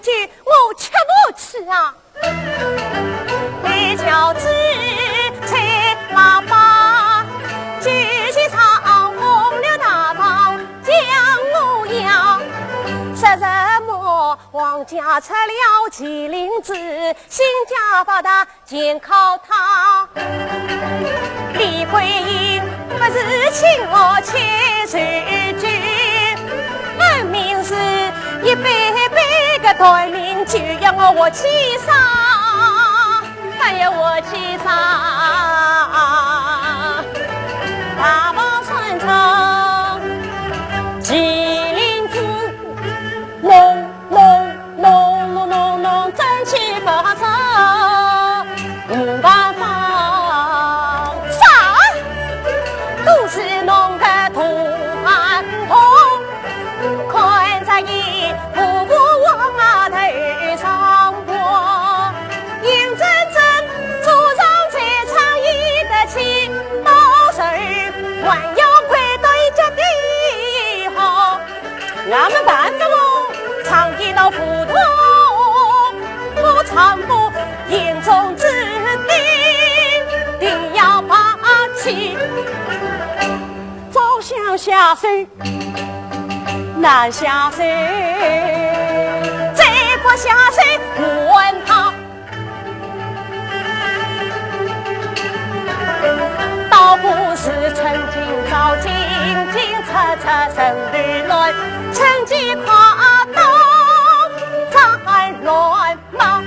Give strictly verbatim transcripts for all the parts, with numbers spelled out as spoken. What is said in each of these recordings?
酒，我吃不起啊。你叫紫翠妈妈，酒席上红了大方将我要，说什么王家出了麒麟子，新家发达健康他。李桂英不是请我吃酒，分明是一杯杯的断命酒，要我活气煞，哎呀，活气煞。大房山上麒麟子，哝哝哝哝哝哝，真气发作，五万方。啥？都是侬个大饭桶，看着伊婆婆往啊头上爬，眼睁睁做上这场一得气，到时候还要跪到伊脚底下。 俺们办得哦，唱一道胡同，我唱不严重之地，定要把气。早想下手，难下手，再不下手，我问他。 倒不是寸金找金，金掣掣人头乱，趁机快刀斩乱麻。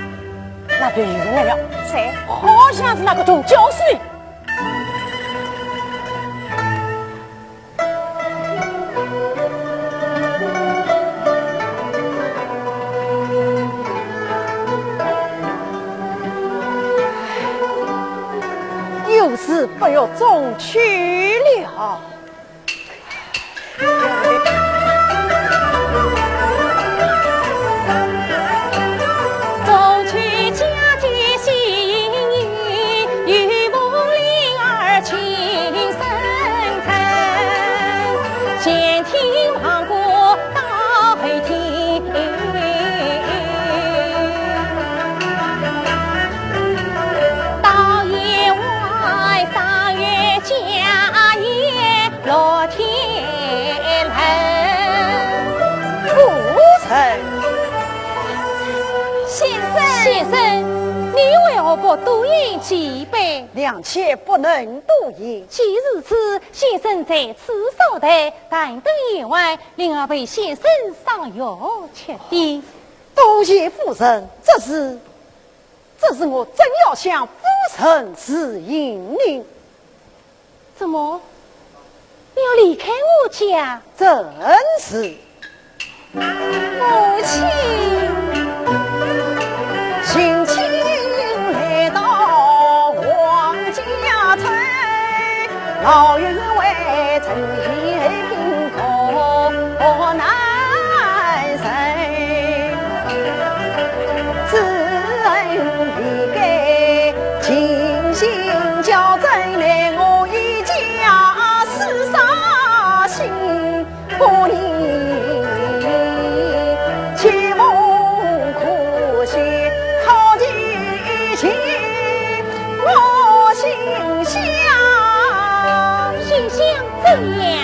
那边有人来了。谁？好像是那个董教授。 有事不要总去了。 先生，先生，你为何不多饮几杯？良妾不能多饮。既如此，先生在此稍待，待等宴完，另外陪先生赏药吃的。多谢夫人，这是，这是我正要向夫人辞行呢。 怎么？你要离开我家？正是。母亲。心想怎样？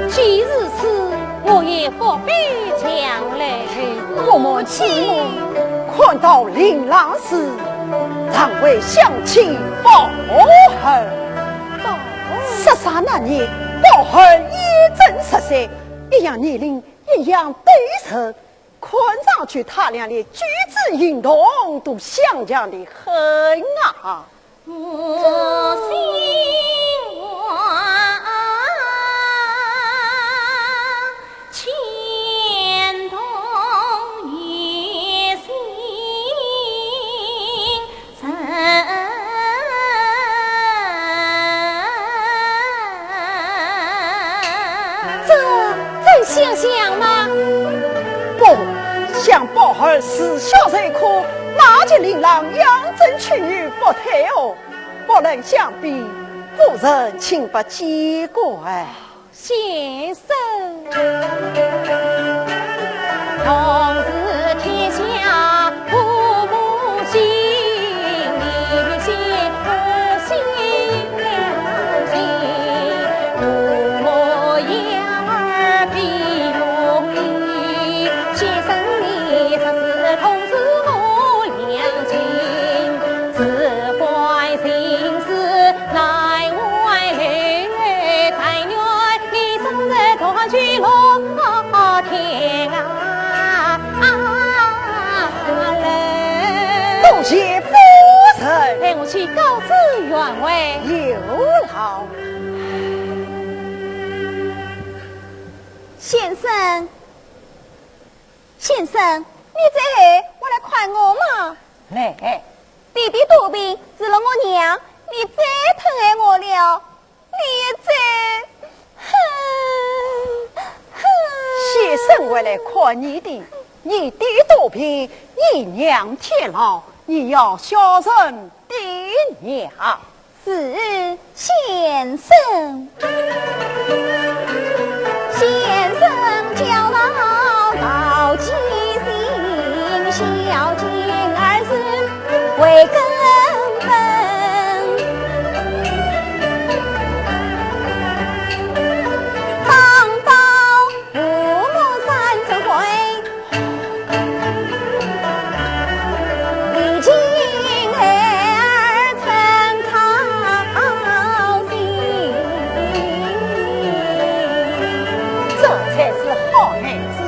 既如此，我也不必讲了。我们姊妹看到令郎时，常会想起宝二。宝二？失散那年，宝二也正十岁，一样年龄，一样对人，看上去他俩连举止行动都相像得很啊。想宝二自小受苦，那就令郎养尊处优不退哦，不能相比，夫人请勿见怪。先生。多谢夫人。待我去告知员外。有劳。先生，先生，你在，还来看我吗？来。弟弟多病，除了我娘，你最疼爱我了。 你这，哼，哼。先生还来看你的，你爹多病，你娘添劳，你要孝顺爹娘。是，先生。先生教导道纪行，孝敬儿孙 为根本。当报父母三春晖，以敬爱儿春操心。这才是好孩子。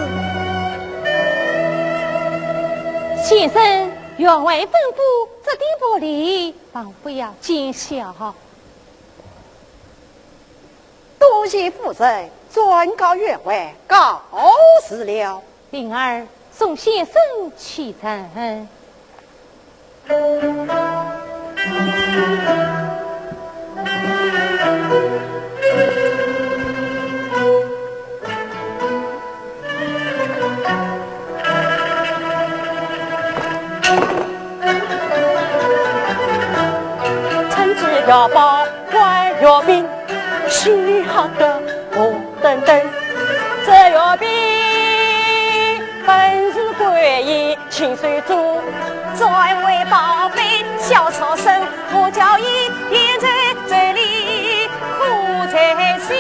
先生，员外吩咐，这地不理， 望不要见笑。多谢夫人，转告员外告辞了。灵儿，送先生启程。 趁机要报官要兵，心里好得红澄澄。这要兵本是官爷亲手做，专为保庇小畜生，我叫伊现在这里 苦在心，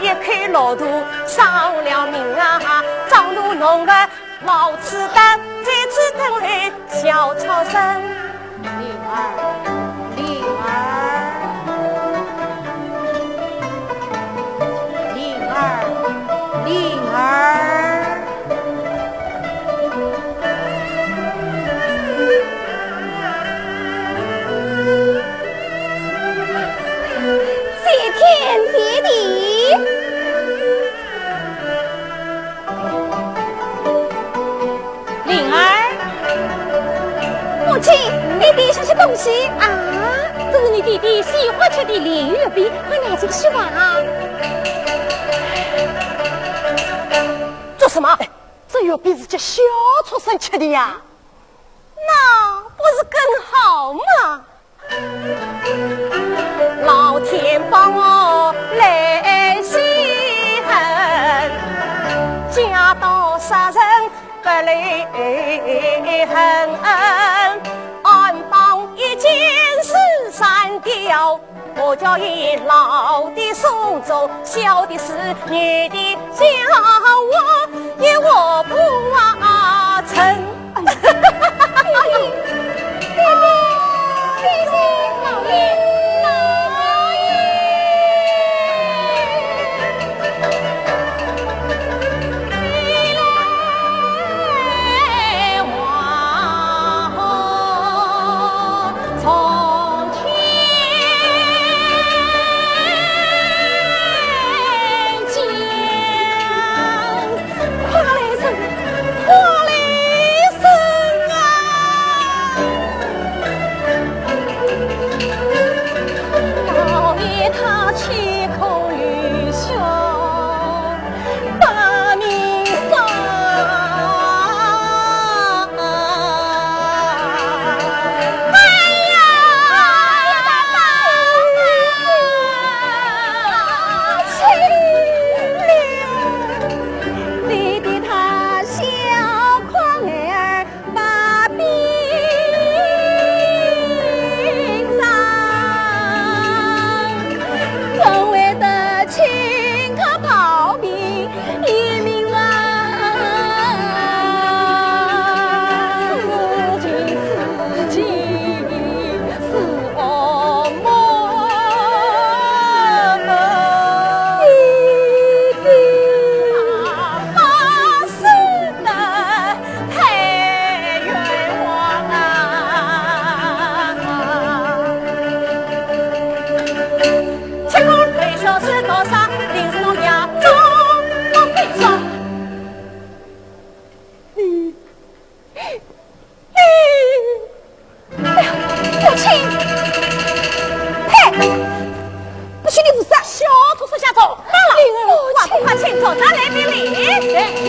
一口老肚丧了命啊，张罗弄个毛刺蛋，在此等候小畜生。灵儿，灵儿，灵儿，灵儿。 谢天谢地。灵儿。母亲，你爹想吃东西。啊，这是你爹爹喜欢吃的鲢鱼月饼，快拿进去吧。做什么？哎，这月饼是给小畜生吃的呀。 那不是更好吗？老天帮我来洗恨，家道杀人不离恨，暗帮一箭四散掉。 我叫伊老的送终，小的是女的叫我也我不啊成。哎呦，爹爹，爹爹，老爷，老爷。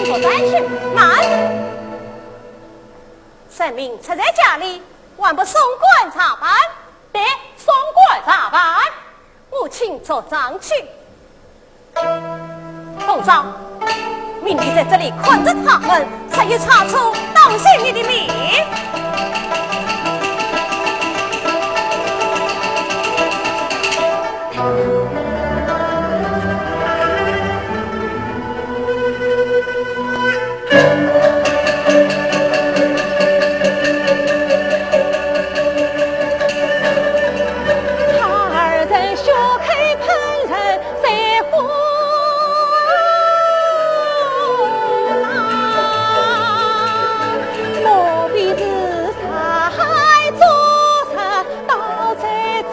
坐上去，慢！神明出在家里，还不送官上班？对，送官上班。母亲坐上去。凤嫂，命你在这里看着他们，谁有差错，当心你的命。 他二人学开烹饪，在火浪，莫非是杀害作仇？ 到在朝，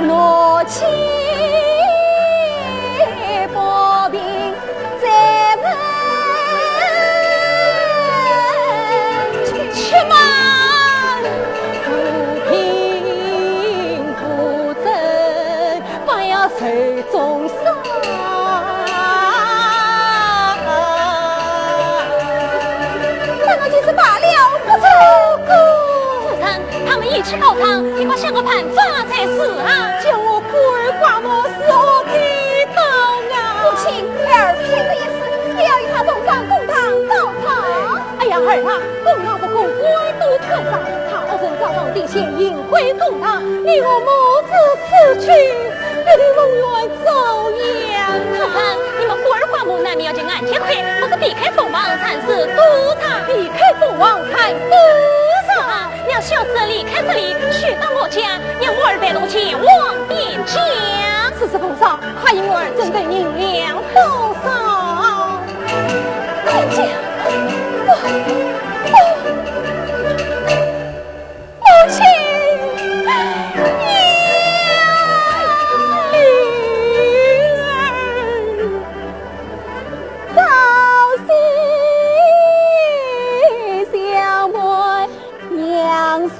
怒气不平再问，且慢，不平不争， 反要受重伤。那么就是罢了，不错。夫人，他们意气高涨，你快想个办法才是啊。叫我孤儿寡母如何抵挡啊？母亲，孩儿听得一死，也要与他同上公堂告状。哎呀，儿啊，公堂不公，官都断上，他恶人告状定罪，刑归公堂，你我母子此去， 别离龙源遭殃啊！夫人，你们孤儿寡母难免要进暗间去，不是避开凤凰山是躲藏？避开凤凰山躲藏？让小子离开这里，去到我家，让我儿陪同前往边疆。是，是，凤嫂，答应我儿准备银两多少？快讲！不，不。 母亲呀，女儿朝夕相伴娘身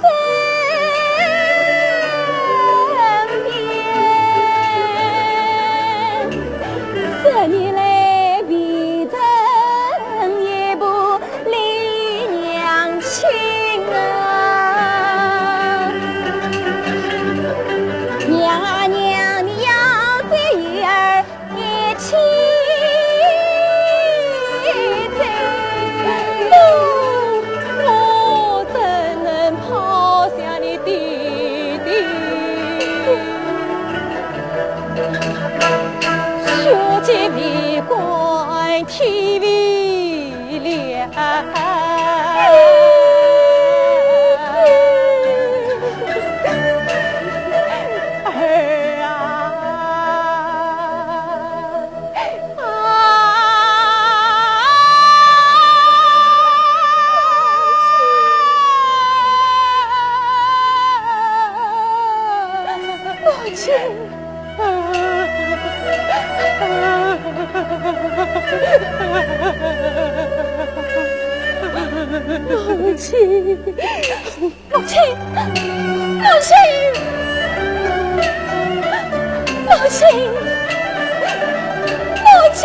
边，十年来未曾一步 离娘亲啊。娘啊娘，你要对儿一起走，我怎能抛下你弟弟？血溅为官 天为了。儿啊，啊，母亲。 母亲，母亲，母亲，母亲，母亲，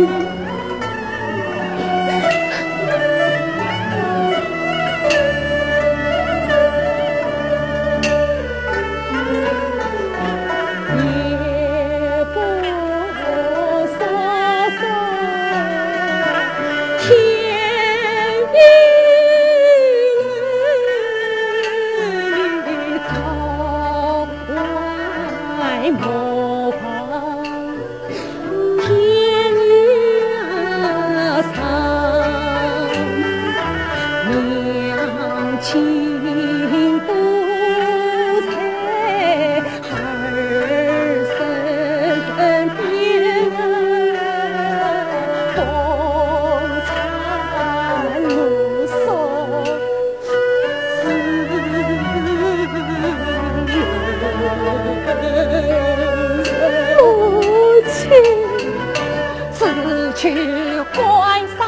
去关山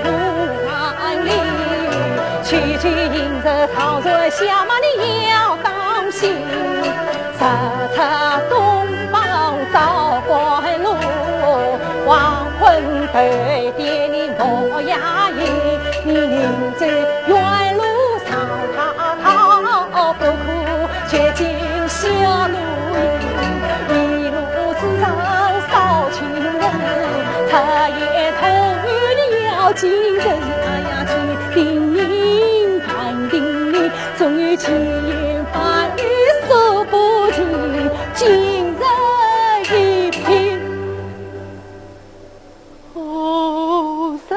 路浪里，去去行人潮船下马你要当心。日出东方照关路，黄昏头点你莫压抑。你行走原路上踏踏不可，绝境下路一路之上少情人，出言吐语的要谨慎。哎呀，去叮咛，半叮咛，总有其言万语说不尽，今日一品。 何日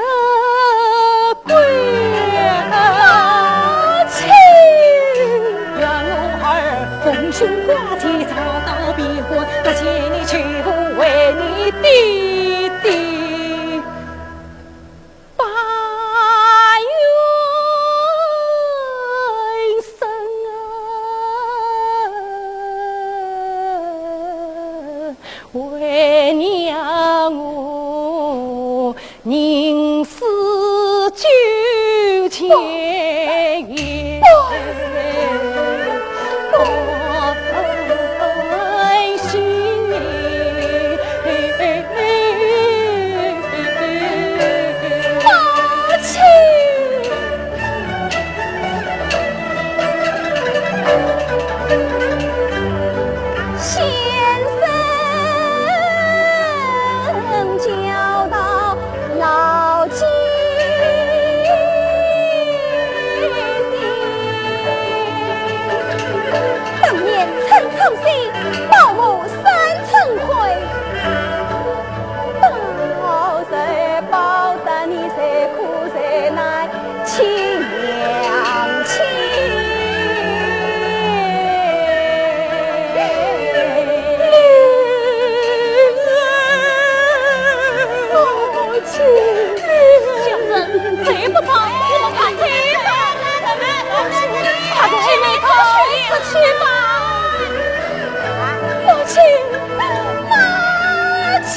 归？母亲！愿我儿逢凶化吉，找到闭关，那千里去不为你爹爹把冤伸啊！ 为娘我宁死九泉也不甘心。母亲！ 先生教导牢记。当年春草心，报母三春晖。到时报答你，谁苦谁难。 亲娘亲。母亲。小珍，谁不走？我们快走吧。快走，快走，快去吧。母亲，母亲。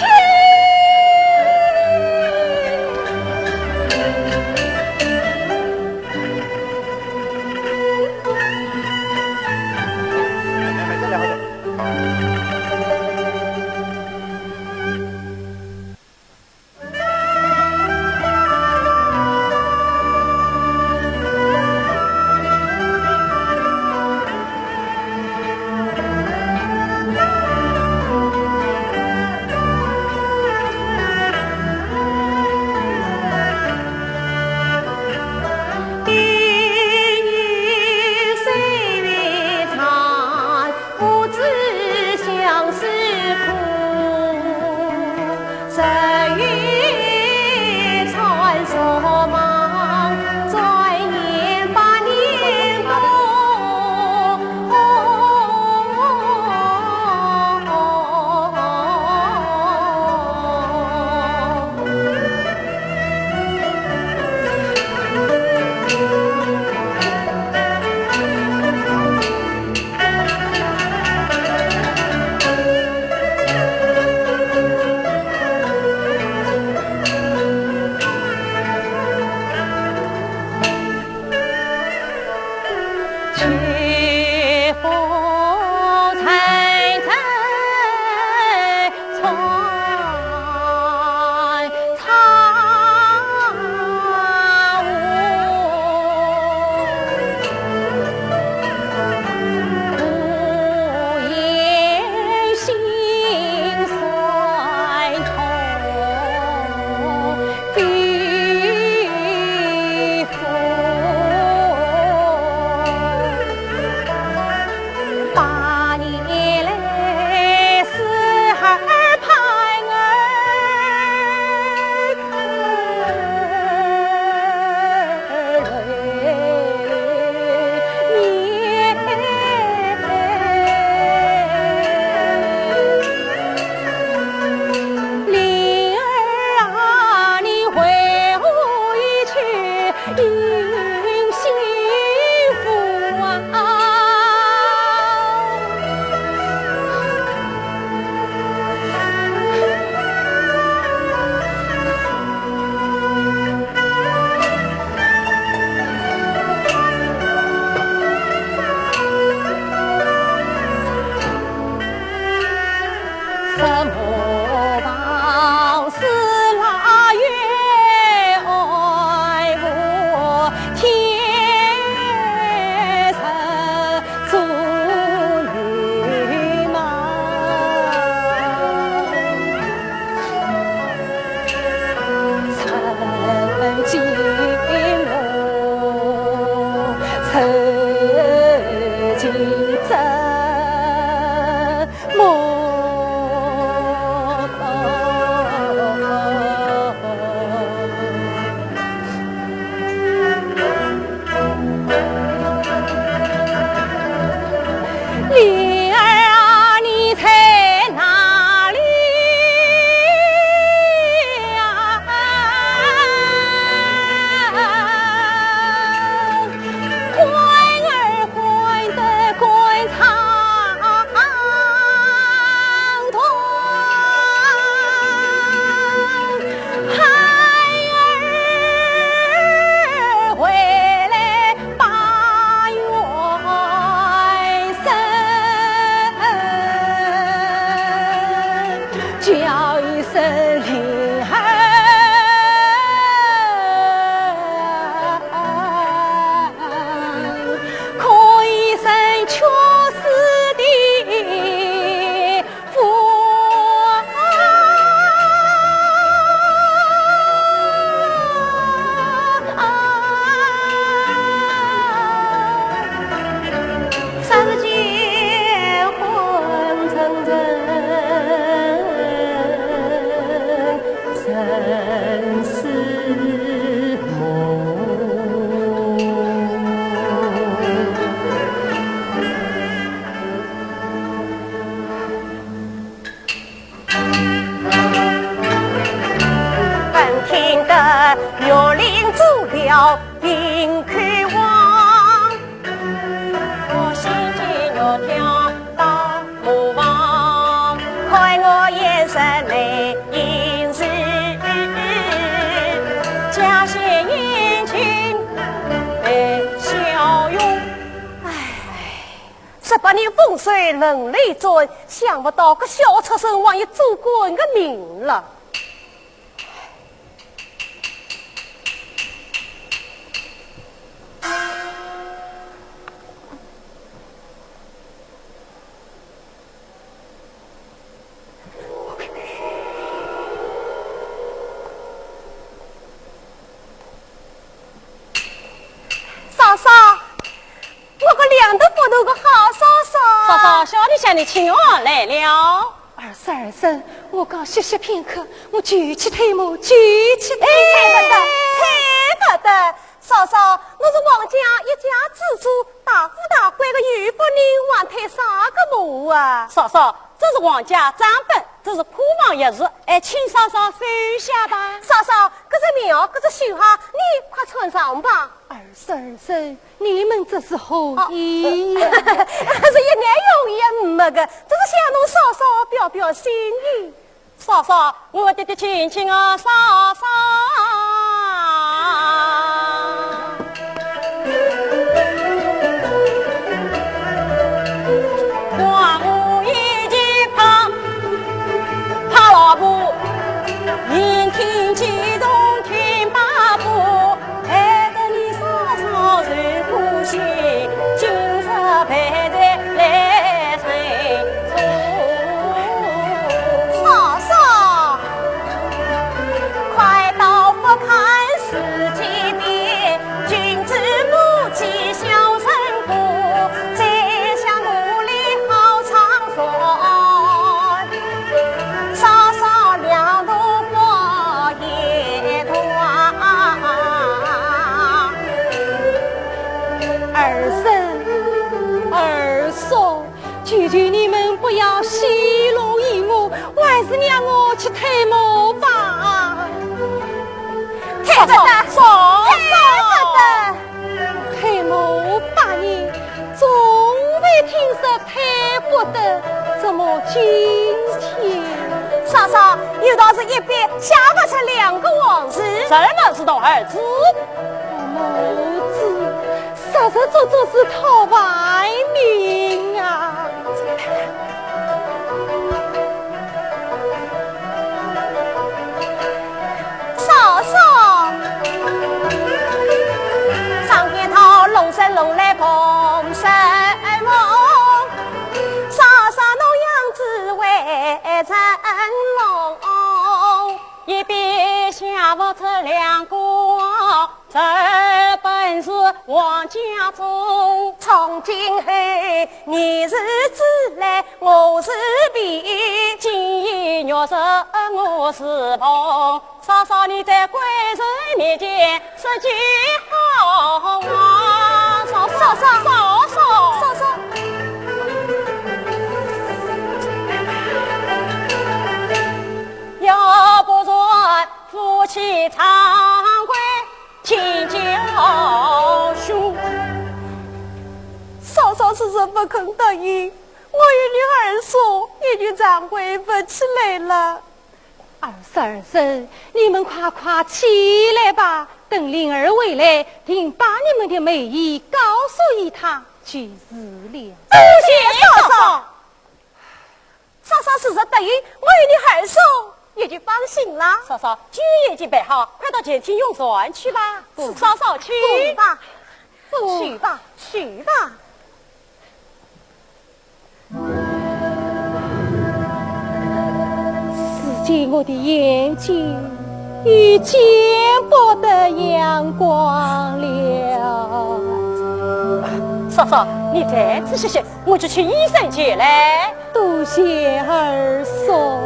本厅的园林主料并开往，我心间月亮大模样，看我眼神泪盈时，假戏眼睛的笑容。唉，十八年风水轮流转，想不到个小畜生还有做官的命了。 嫂嫂，我个两头不头个好嫂嫂。嫂嫂，小弟向你请安来了。二叔，二叔，我讲歇息片刻，我就去退马，就去退马。哎，忒勿得，忒勿得。嫂嫂，我是王家一家之主，大富大贵的有福人，还退啥个马啊？嫂嫂，这是王家账本，这是库房钥匙，哎，请嫂嫂收下吧。嫂嫂，搿只棉袄，搿只绣鞋，你快穿上吧。二叔，二叔，你们这是何意呀？是一眼用也没个，只是想同嫂嫂表表心意。 嫂嫂，我的的亲亲啊，嫂嫂。嫂嫂，快到佛龛石阶边，君子母祭小人过，摘下牡蛎好长串，嫂嫂两度过一段。二叔，二叔， 求求你们不要戏弄于我，还是让我去退马吧。退不得，嫂嫂，退不得。退马八年，从未听说退不得，怎么今天？嫂嫂，有道是一笔写不出两个王字。什么字同二字？母字。 实实做做是讨饭命啊！嫂嫂，上天讨龙生龙来碰生梦，嫂嫂侬样子为人龙。一笔写不出两个 这本是王家宗。从今后，你是子来我是婢，今夜月色我是逢。嫂嫂你在官人面前说句好话。嫂嫂，嫂嫂，嫂嫂。要不然夫妻常归 请教兄。嫂嫂是人不肯答应，我与你二叔一定常回不起来了。二叔二叔，你们快快起来吧，等灵儿回来，定把你们的美意告诉于他就是了。多谢嫂嫂。 嫂嫂是人答应，我与你二叔也就放心了。嫂嫂，酒已经备好，快到前厅用膳去吧。嗯。嫂嫂，请。嗯吧。嗯。去吧，去吧。如今我的眼睛已见不得阳光了。嫂嫂，你再仔细些， 我去请医生前来。多谢二叔。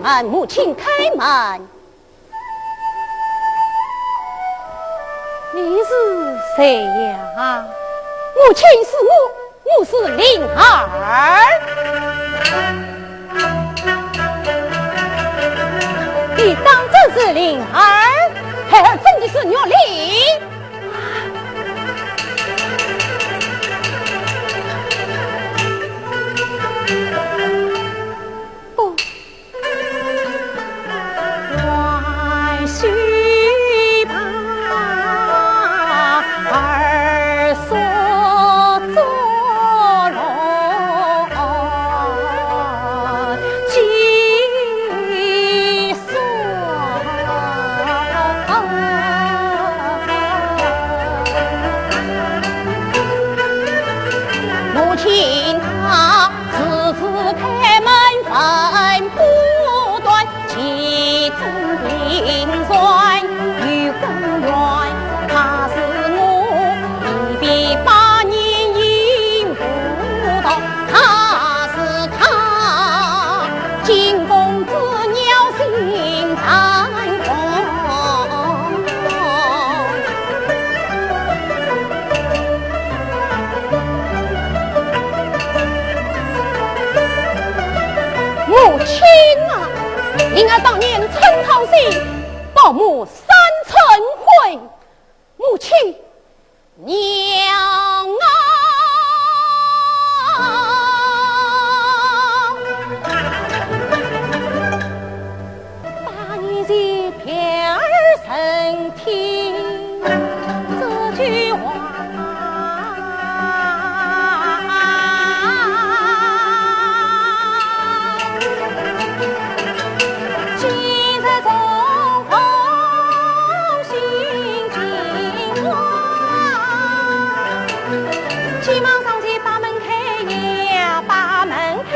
喊母亲开门。你是谁呀？母亲是我，我是灵儿。你当真是灵儿？孩儿真的是玉林。不，母亲她时时开门问不断，其中定然有根源。她是我一别百年因不道，她是她 惊弓之鸟心胆狂。母亲啊，灵儿当年曾操心，保母三春悔。母亲， 娘啊！八年前，片儿曾听这句话。 今日重逢心情欢，急忙上前把门开呀，把门开。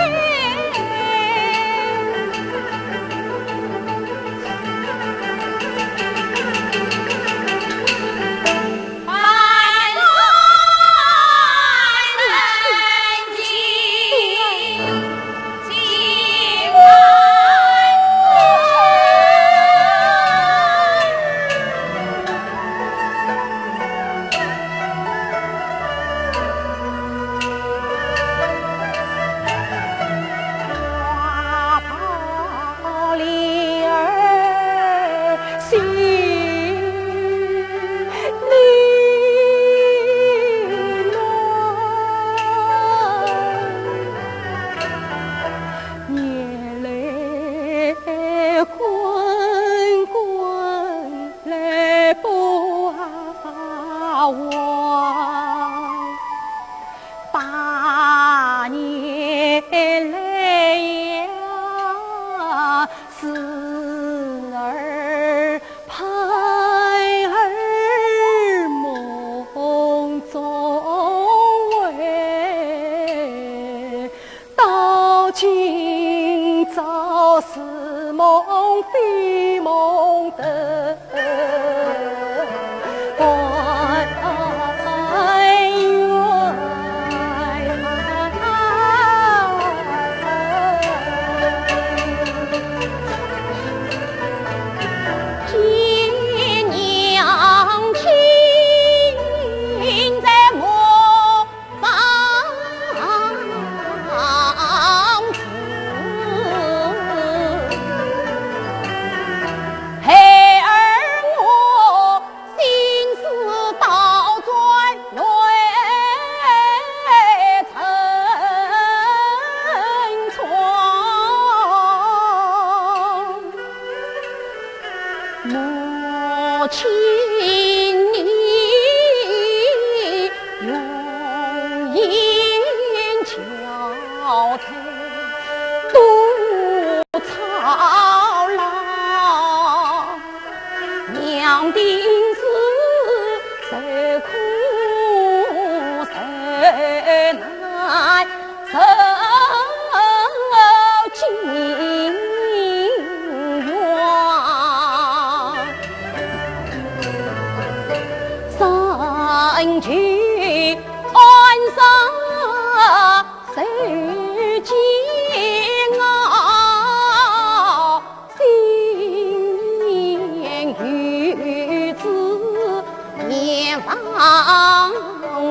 忘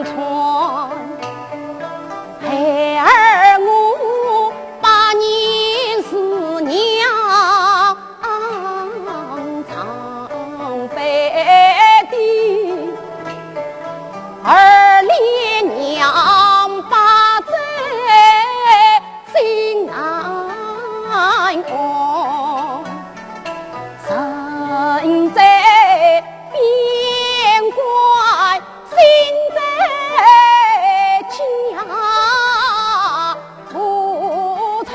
川。孩儿我百年思娘长悲的，儿怜娘百载心难安。 身在边关心在家，无仇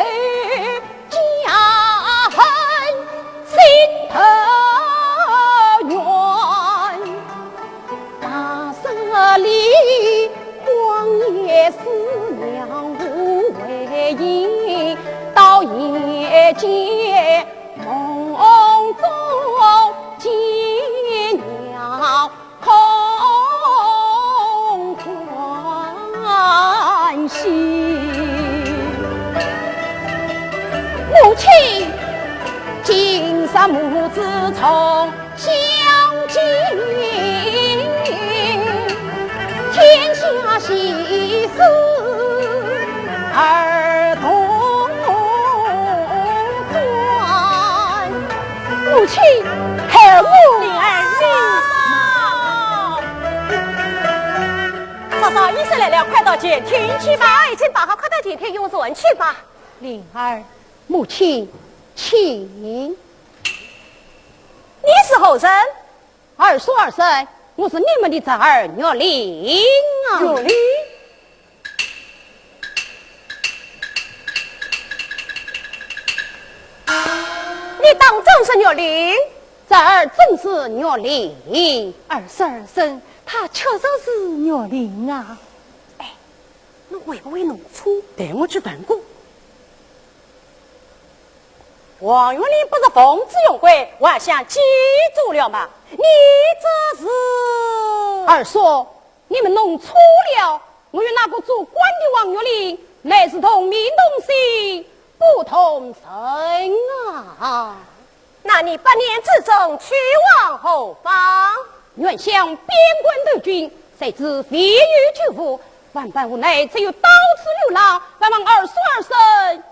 家恨心头怨。 八十里荒野思娘无回音，到夜间梦中见娘空欢喜。母亲，今日母子重 相见，天下喜事儿同欢。母亲，孩儿我。灵儿，你嫂嫂，嫂嫂，医生来了，快到前厅去吧。已经摆好，快到前厅用药去吧。灵儿。母亲，请。你是何人？ 二叔二婶，我是你们的侄儿玉林啊。玉林？你当真是玉林？侄儿正是玉林。二叔二婶，他确实是玉林啊。哎，侬会不会弄错？待我去问过。 王玉林不是奉旨用归，还乡借住了吗？你这是……二叔，你们弄错了。我与那个做官的王玉林乃是同名同姓，不同人啊。那你百年之中去往何方？远向边关投军，谁知未有救父，万般无奈，只有到此流浪，望望二叔二婶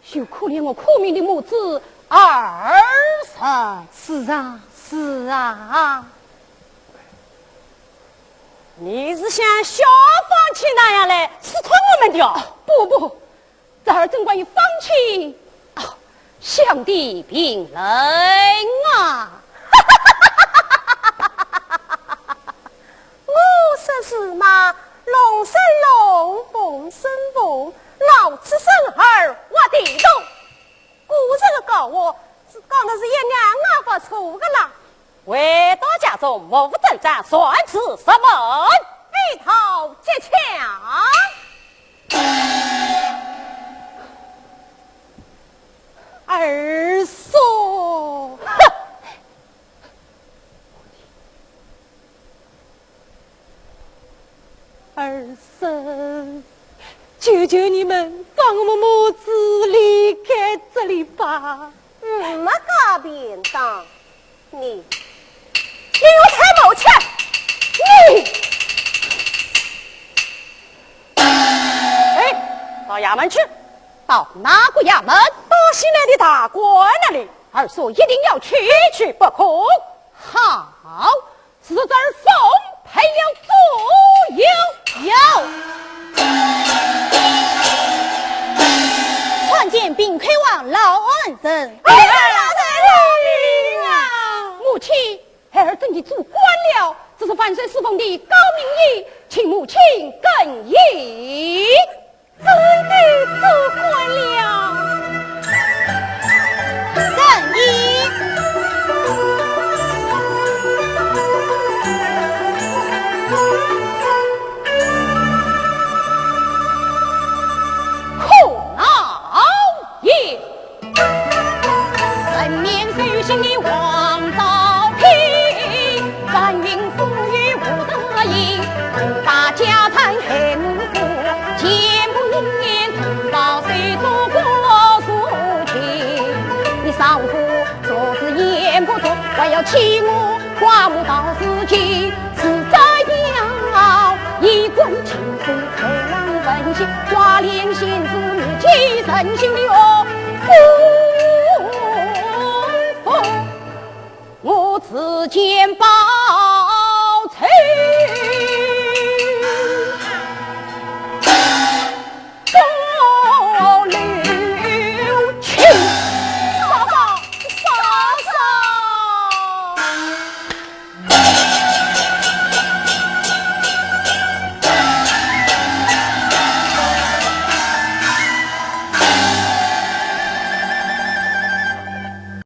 休可怜我苦命的母子二人。是啊，是啊。你是想效仿起那样来试探我们的哦？不，不，侄儿怎敢于放弃啊， 相提并论啊！我说是嘛，龙生龙，凤生凤，老子生儿活地动。古人的讲话是讲的是一眼也勿错的啦。回到家中，目无征战，传旨审问。一套即强。 二叔，哼！二婶，求求你们放我们母子离开这里吧。嗯，没搞便当。 你，你有太冒险！你，哎，到衙门去。到哪个衙门？到西南的大官那里。二叔一定要去。非去不可。好，是侄儿奉陪了左右。有。参见平口王老恩人。哎呀，老人，老命啊！母亲， 孩儿真的做官了，这是万岁师封的诰命印，请母亲更印。真的做官了，更印。可恼也！ 人面兽心的王昭君，占云附于武德营，大家残害无辜，全部人面同胞谁做过事情？你上父做事言不足，还要欺我寡母到如今，实在连心子母亲身心的哦，我自见报